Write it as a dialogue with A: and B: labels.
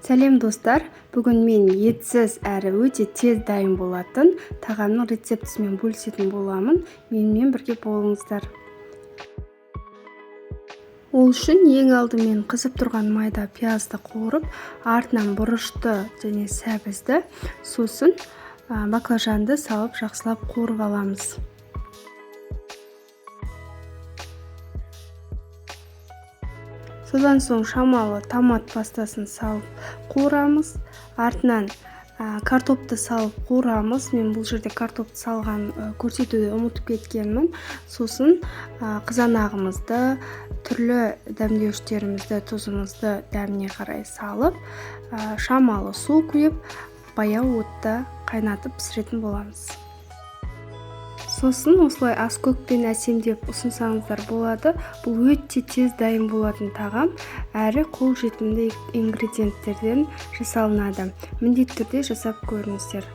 A: Сәлем, достар! Бүгін мен етсіз әрі өте тез дайын болатын тағамның рецептісімен бөлісетін боламын. Менімен бірге болыңыздар. Ол үшін ең алдымен қызып тұрған майда пиязды қуырып, артынан бұрышты және сәбізді, сосын баклажанды салып, жақсылап қуырып аламыз. Содан соң шамалы томат пастасын салып қуырамыз. Артынан картопты салып қуырамыз. Мен бұл жерде картопты салған көрсетуді ұмытып кеткенмін. Сосын қызанағымызды, түрлі дәмдеуіштерімізді, тұзымызды дәміне қарай салып, шамалы су құйып, баяу отта қайнатып пісіретін боламыз. Сосын осылай аскөкпен әсемдеп ұсынсаңыздар болады. Бұл өте тез дайын болатын тағам әрі қолжетімді ингредиенттерден жасалынады. Міндетті түрде жасап көріңіздер.